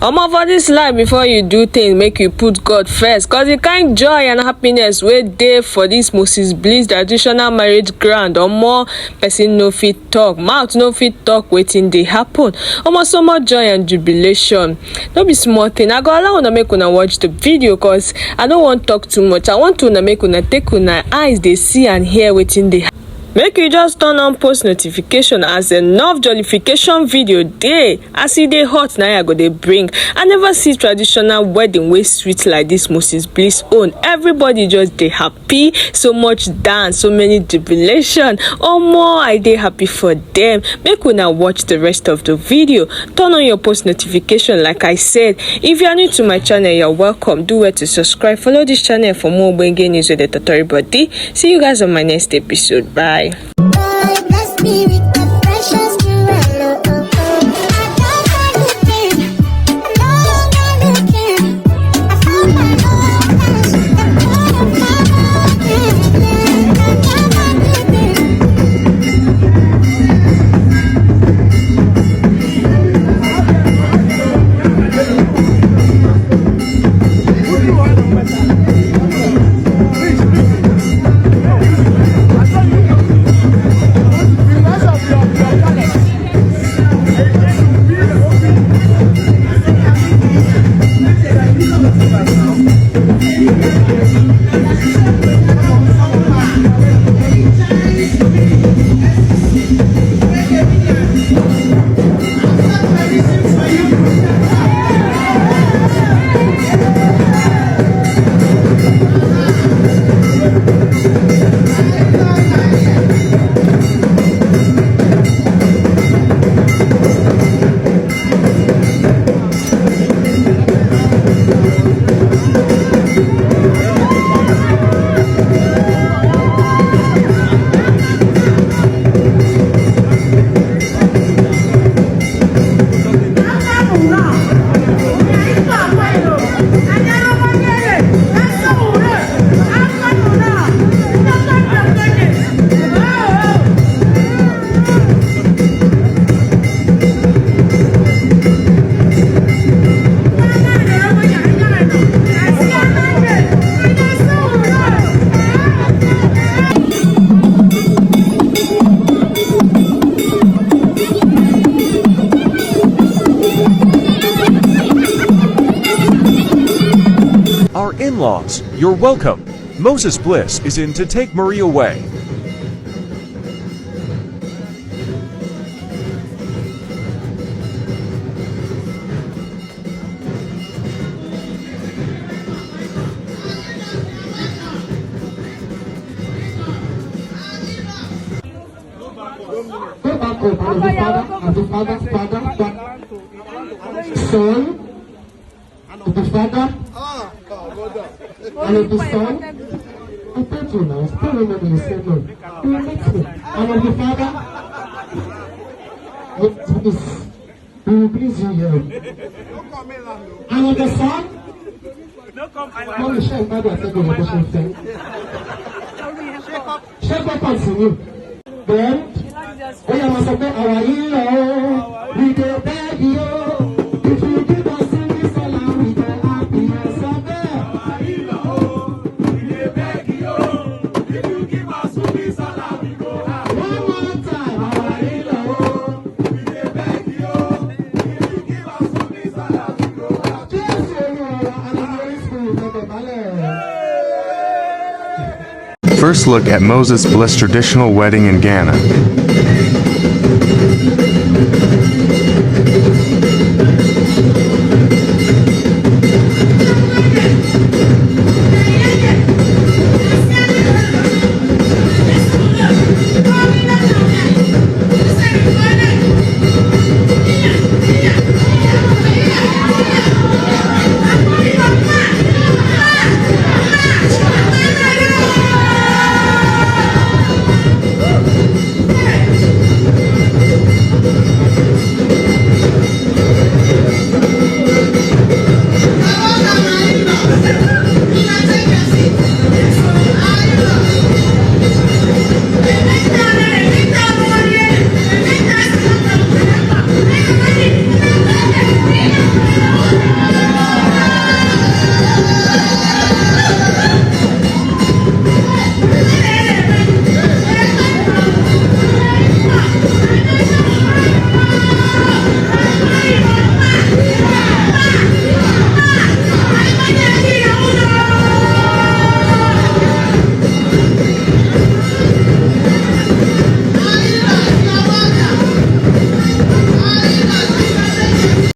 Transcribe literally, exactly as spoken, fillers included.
Omo, for this life, before you do things, make you put God first, cause the kind joy and happiness wey dey for this Moses Bliss traditional marriage ground, omo, person no fit talk, mouth no fit talk wetin dey happen. Omo, so much joy and jubilation. No be small thing. I go allow una make una watch the video, cause I no wan talk too much. I want una make una take una eyes dey see and hear wetin dey happen. Make you just turn on post notification, as enough jollification video dey. As e dey hot, na I go dey bring. I never see traditional wedding wey sweet like this Moses Bliss own. Everybody just dey happy, so much dance, so many jubilation. Omo, I dey happy for them. Make una watch the rest of the video. Turn on your post notification, like I said. If you are new to my channel, you're welcome. Do well to subscribe. Follow this channel for more ogbonge news with the totori body. See you guys on my next episode. Bye. Our in-laws, you're welcome. Moses Bliss is in to take Marie away. Go back up, and of the Father, and the Father, Father, Father, Son, and of the Father, and of the Son. I told you now, still remember you said no. You will meet me. And of the Father, yes, please. We will please you here. And of the Son, no, we shall not accept the question. Shake up and sing. Then, ó yá, máa sọ pé, "Àwa yìí lọ o, we dey beg you. If you give us this salary, we dey happy." Sọ bẹ́ẹ̀. One more time. "Àwa yìí lọ o, we dey beg you. If you give us this salary, we go happy." Jésù Olúwa wa, and the Holy Spirit, ẹ dọ̀bálẹ̀. First look at Moses Bliss traditional wedding in Ghana.